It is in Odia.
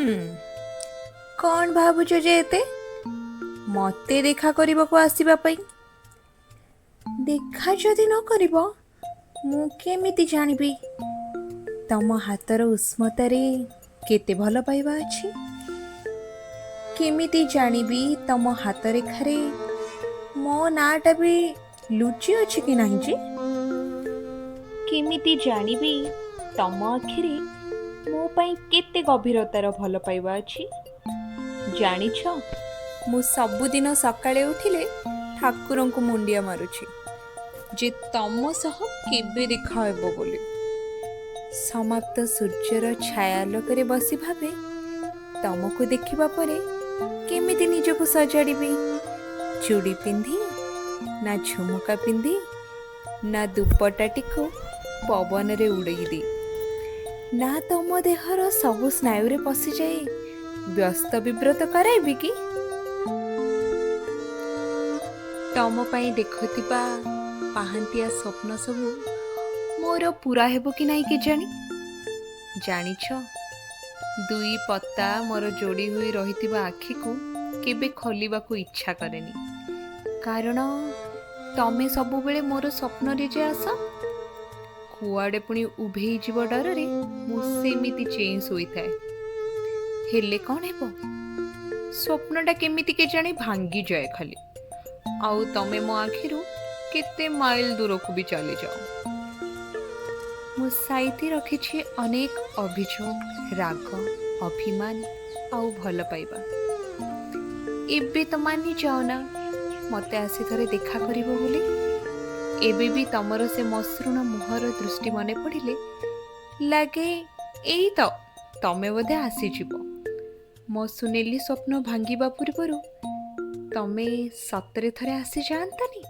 ହୁଁ, କ'ଣ ଭାବୁଛ ଯେ ଏତେ ମୋତେ ଦେଖା କରିବାକୁ ଆସିବା ପାଇଁ? ଦେଖା ଯଦି ନ କରିବ, ମୁଁ କେମିତି ଜାଣିବି ତମ ହାତର ଉଷ୍ମତାରେ କେତେ ଭଲ ପାଇବା ଅଛି? କେମିତି ଜାଣିବି ତମ ହାତ ରେଖାରେ ମୋ ନାଁଟା ବି ଲୁଚି ଅଛି କି ନାହିଁ ଯେ? କେମିତି ଜାଣିବି ତମ ଆଖିରେ ମୋ ପାଇଁ କେତେ ଗଭୀରତାର ଭଲ ପାଇବା ଅଛି? ଜାଣିଛ, ମୁଁ ସବୁଦିନ ସକାଳେ ଉଠିଲେ ଠାକୁରଙ୍କୁ ମୁଣ୍ଡିଆ ମାରୁଛି ଯେ ତମ ସହ କେବେ ଦେଖା ହେବ ବୋଲି। ସମାପ୍ତ ସୂର୍ଯ୍ୟର ଛାୟାଲୋକରେ ବସି ଭାବେ, ତମକୁ ଦେଖିବା ପରେ କେମିତି ନିଜକୁ ସଜାଡ଼ିବି, ଚୁଡ଼ି ପିନ୍ଧି ନା ଝୁମୁକା ପିନ୍ଧି ନା ଦୁପଟ୍ଟାଟିକୁ ପବନରେ ଉଡ଼େଇ ଦେଇ, ନା ତମ ଦେହର ସବୁ ସ୍ନାୟୁରେ ପଶିଯାଇ ବ୍ୟସ୍ତ ବିବ୍ରତ କରାଇବି କି? ତମ ପାଇଁ ଦେଖୁଥିବା ପାହାନ୍ତିଆ ସ୍ୱପ୍ନ ସବୁ ମୋର ପୂରା ହେବ କି ନାହିଁ କେଜାଣି। ଜାଣିଛ, ଦୁଇ ପତା ମୋର ଯୋଡ଼ି ହୋଇ ରହିଥିବା ଆଖିକୁ କେବେ ଖୋଲିବାକୁ ଇଚ୍ଛା କରେନି, କାରଣ ତମେ ସବୁବେଳେ ମୋର ସ୍ୱପ୍ନରେ ଯେ ଆସ। କୁଆଡ଼େ ପୁଣି ଉଭେଇ ଯିବ ଡରରେ ମୁଁ ସେମିତି ଚେଇଁ ଶୋଇଥାଏ। ହେଲେ କ'ଣ ହେବ, ସ୍ୱପ୍ନଟା କେମିତି କେଜାଣି ଭାଙ୍ଗିଯାଏ ଖାଲି, ଆଉ ତମେ ମୋ ଆଖିରୁ କେତେ ମାଇଲ ଦୂରକୁ ବି ଚାଲିଯାଅ। ମୁଁ ସାଇତି ରଖିଛି ଅନେକ ଅଭିଯୋଗ, ରାଗ, ଅଭିମାନ ଆଉ ଭଲ ପାଇବା। ଏବେ ତ ମାନି ଯାଅ ନା ମୋତେ ଆସି ଥରେ ଦେଖା କରିବ ବୋଲି। ଏବେ ବି ତମର ସେ ମସୃଣ ମୁହଁର ଦୃଷ୍ଟି ମନେ ପଡ଼ିଲେ ଲାଗେ ଏଇ ତ ତମେ ବୋଧେ ଆସିଯିବ। ମୋ ସୁନେଲି ସ୍ୱପ୍ନ ଭାଙ୍ଗିବା ପୂର୍ବରୁ ତମେ ସତରେ ଥରେ ଆସିଯାଆନ୍ତନି?